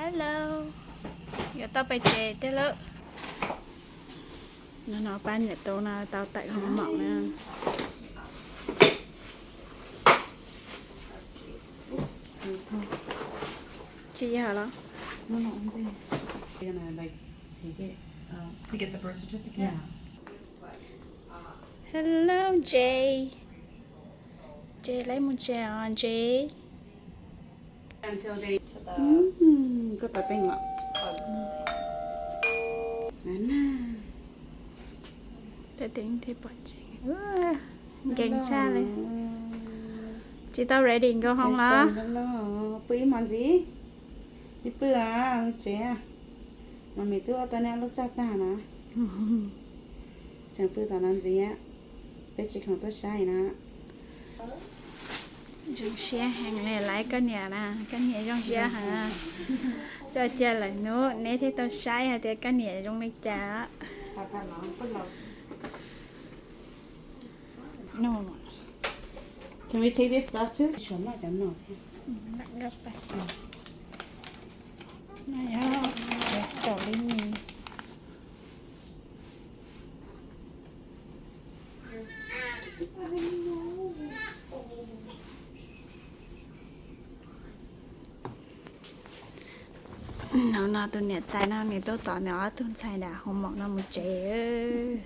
Hello, yuav tau pais tsev tiag lawm. No no pab niam tub no tau tawm hoo maum na. Tsis yog los? Hello Jay. Jay, lawv mus tsev os Jay. Koj tau teeb os. Tau teeb thiaj pom tsev. Nkees tshaj li. Tsis tau ready nkauj hoob los? Pw ib hmos ntxiv. Tsis pw, tsev. Mami twb ua tau nej lub txaj tag na. Tseem pw tom no ntxiv, peb tsis khoom tuaj saib na. Zoo siab heev li laiv koj niam na, koj niam zoo siab heev. Tso cia lawm hnub neb thiaj tau saib hais tias koj niam zoo li cas. Can we take this stuff too? Sure, not that no. Hnub no tus niam tais no nws tuaj tos nws ob tug ntxhais nram hoo maum no mus tsev.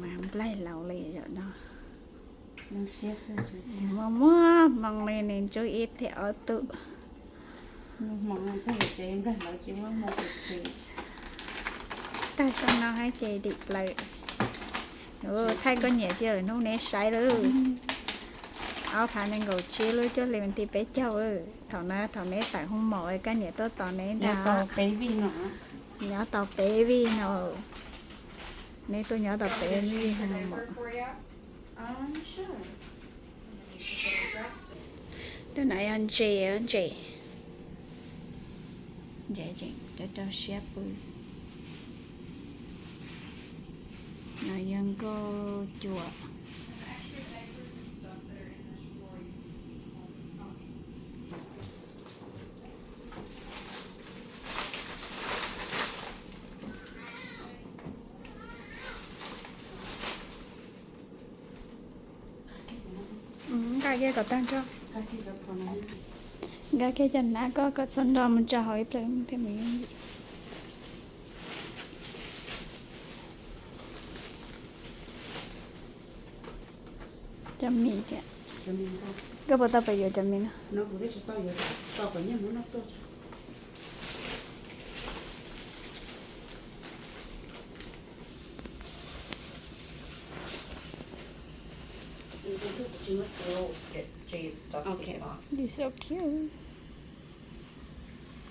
Mas nplaig laus li zaum no. Muaj muaj hmoo li nws ntsuj ib teg ob tug. Tag xyoo no hab ces dim plaws. Thaij koj niam cia lawm hnub neb saib lawm. Ob phav nees nkaum tsib lub cuaj hli vas thib peb caug. Thaum na thaum neb tawm hoo maum koj niam tuaj tos neb ntag. Nyob tau peb vij no. Neb tuaj nyob tau peb vij hoo maum. Tus no yog ntses, ntses, ntses tseem rau rau siab pw. No yog nkauj cuam. Nqa kiag kom tag nrho. Nqa kiag cov hnab koj kom txhob nrog mus tso hauv ib plawv thiaj mus yooj yim. Cov mis thiab. Koj puas tau pab yuav cov mis no? You're so cute.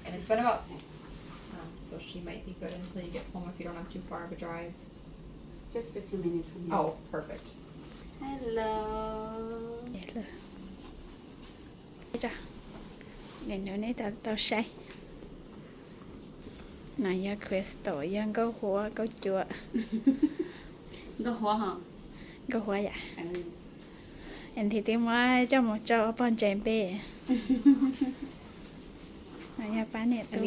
And it's been about, um, so she might be good until you get home if you don't have too far of a drive. Just fifteen minutes from here. Oh, perfect. Hello. Nim no nej tau saib. No yog Crystal, yog nkauj huab nkauj cuam. Nkauj huab hos? Nkauj huab yam. Nthi twb muab coj mus tso pog ntses npe. No yog pab niam tub.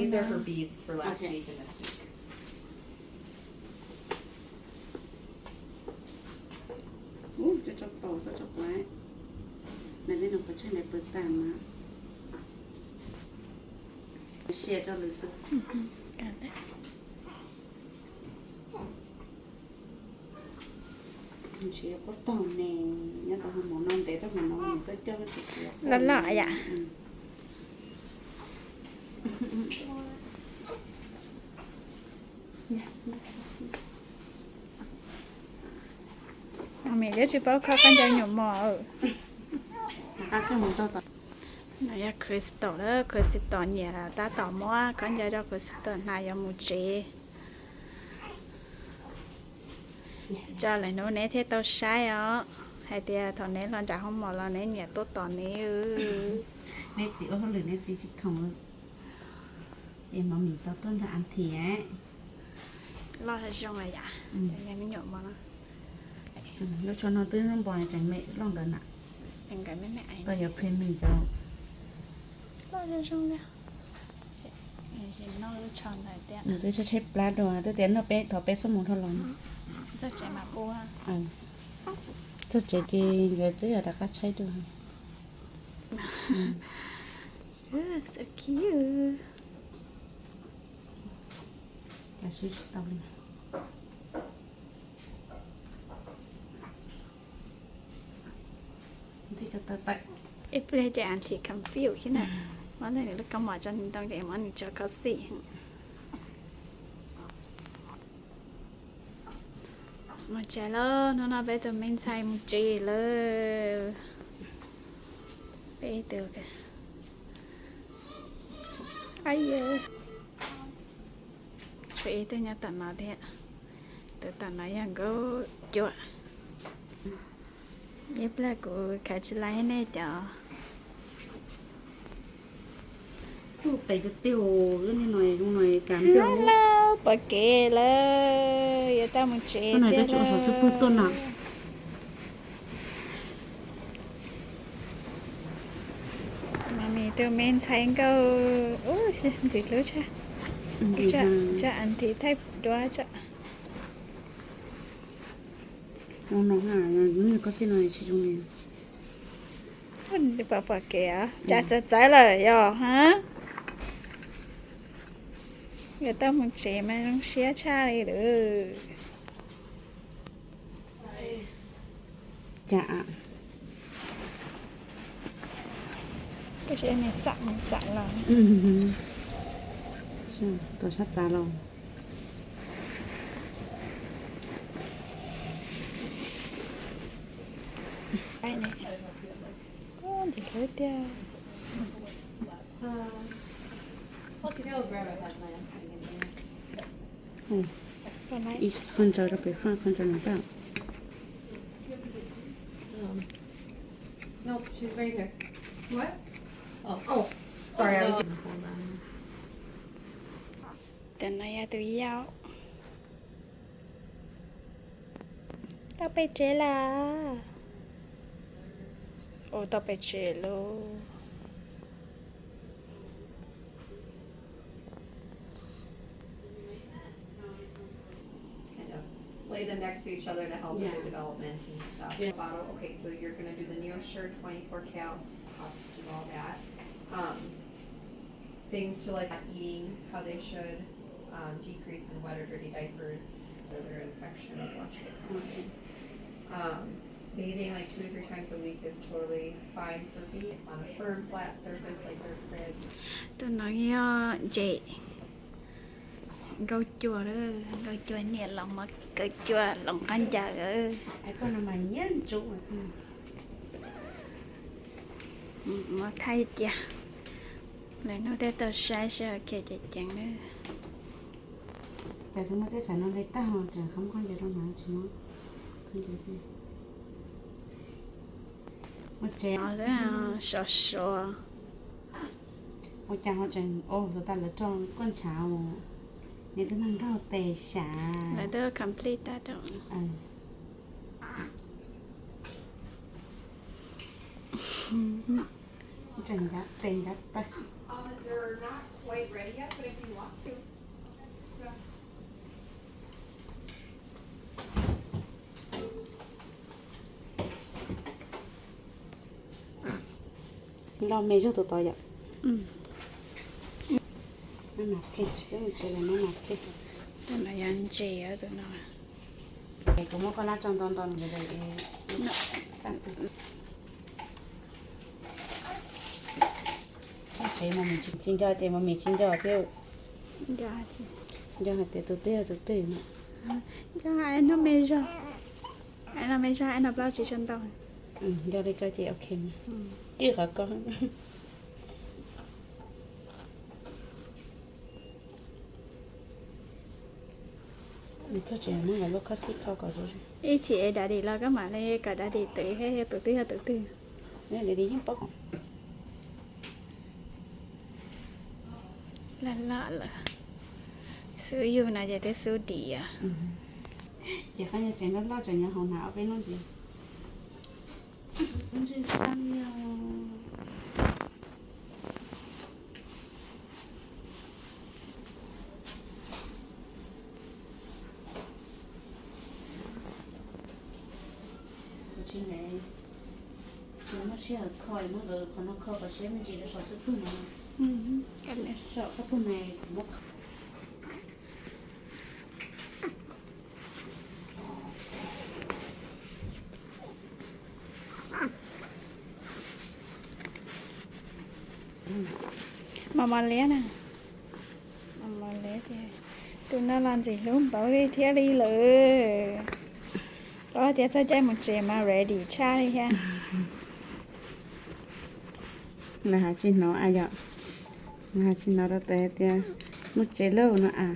Ub, tso tso paus, tso tso plaub. Nws li nws qhov tshaj nws pw tag na. Sia rau lwm tus. Nws tsis yuav pob tog ne, nyob tau hoo maum no ntev tab hoo maum no nws tuaj coj loj loj yam. Mami twb tsis paub kho khaub ncaws nyuam mos. No yog Crystal lawm, Crystal niam tab tom muab khaub ncaws rau Crystal hnav yuav mus tsev. Tso lawm hnub neb thiaj tau saib os, hais tias thaum neb los nram hoo maum los neb niam tuaj tos neb. Neb txiv ua hauj lwm neb txiv tsis khoom. Ces Mami tau tuaj nrog Auntie loj zoo yam. Me nyuam mos no. Lub tsho no twb npog tseem me loj ntawd na. Koj yuav premium cov Zoo zoo li. Nws twb tshaib tshaib plab dua, twb tias noj peb thov peb xuab moos dhau los. Txog tsev ces nkawd twb yog rov qab tshaib dua. So cute. Ib pliag ces auntie confuse thiab na. Muab nws lub kaus mom tso ntoo ces muab nws tso kho xim. Mus tsev lauj, hnub no peb tus me ntxhais mus tsev lawm. Peb tus, tshuav ib tug nyob tom no thiab. Tus tom no yog Nkauj Cua. Ib pliag kuv khav tsis laib nej cov. Tes tiag tiag, wb niag no zoo no kas. Hello, pom kev lawm, yuav tau mus tsev tiag lawm. Mami tus me ntxhais nkauj, ntxim hlub tshaj. Coj auntie thaij duab tso. Koj xij no tsis zoo li. Pom pom kev, cas txawv txawv lawm yog ha. Yuav tau mus tsev mas zoo siab tshaj li lawm. Cas, koj sim mus xam mus xam los, tuaj sab tas los. Ntxim hlub tiag. Ib qho ntsaws rau pem, qho ntsaws no pab. Tus no yog tus yau. Tau pem tsev lawm. Ua tau pem tsev lauj. Kind of lay them next to each other to help with their development and stuff. Bottle. Okay, so you're gonna do the NeoSure twenty-four count. Helps do all that. Um, things to like not eating how they should, um, decrease in wet or dirty diapers, further infection, wash it. Um, bathing like two to three times a week is totally fine for me on a firm, flat surface like their crib. Tus no yog Jade. Nkauj Cua, Nkauj Cua niam los mas Nkauj Cua los nqa ncaws. Muab thaij cia, lawv hnub twb tau saib seb ua kiag ceev ceev. Cas twb muab tej xav no li tag, qhov muab khaub ncaws rau mas tsis muab khaub ncaws. Ua tsev sov sov. Ua cas ho tseem, tus tas lawv rau koj ntshav, nws twb nag nkaug pes xyav. Lawv twb complete tag rau. Tseem ncav tes ncav taw. Loj me zog tus tod yom. Maj mam pheej, peb mus tsev lawm maj mam pheej. Tus no yog ntses tus no. Kuv muab koj lab tso nto nto. Tsis nco tias mos mis tsis nco thiab. Nco hais tias tus twg yog tus twg no. Nco hais no me zog, no me zog, no plaub tsis tshua ntau. Nco li ko ces ok mas. Twb qhov ko. Nws txog tsev muab lawv lub koj xib kho kom zoo. Ib chim es daddy los koj mam li kom daddy twv thiab yog tus twg yog tus twg. Daddy yeej paub. Loj loj lawm. Xub yug no ces twb xub dim os. Ces qhov yog tseem loj loj tseem nyob hauv hnav ob peb hnub ntxiv. Ntsej xab yog. Muab sij hawm kho, muab qhov no kho kom siab me ntsis rau saum xub pwg no. Saum xub pwg no kuv muab. Mos mos liab na. Mos mos liab tiag. Tus no los ntxim hlub npaum li thiab li lawm. Ob tias txog caij mus tsev mas ready tshaj li thiab. Nws hais tsis hnov a yom. Nws hais tsis hnov rau tes tias mus tsev lauj no a.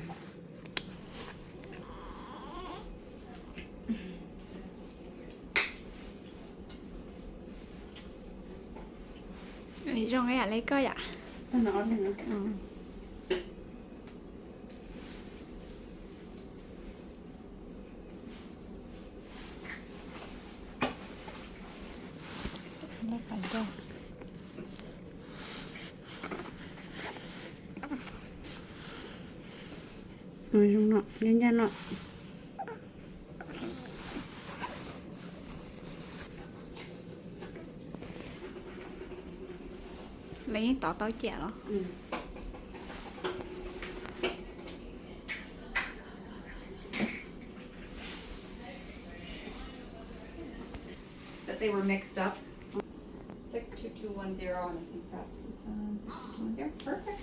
Zoo ib yam li koj yom. Zoo no, ncaj ncaj no. Lawv yeej tov tau ciam los? That they were mixed up. Six two two one zero, and I think that's what's on six two two one zero. Perfect.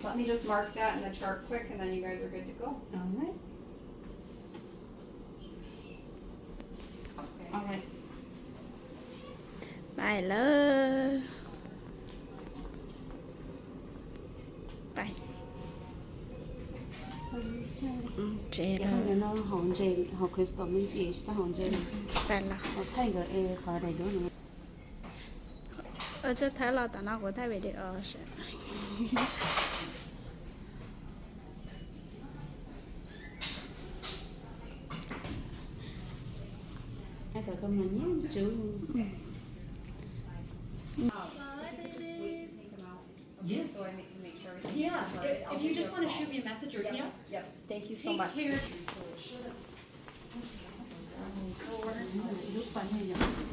Let me just mark that in the chart quick, and then you guys are good to go. All right. All right. Pais lawm. Pais. Tsev lawm. Hauv ntses, hauv crystal me ntsis, tsis tau hauv ntses. Pais los. Thaij nkawd es qhov daim duab no. Ua txoj thawb los tom no kuv thaij video. Yes. Yeah. If you just want to shoot me a message or, yeah. Yep. Thank you so much. Take care.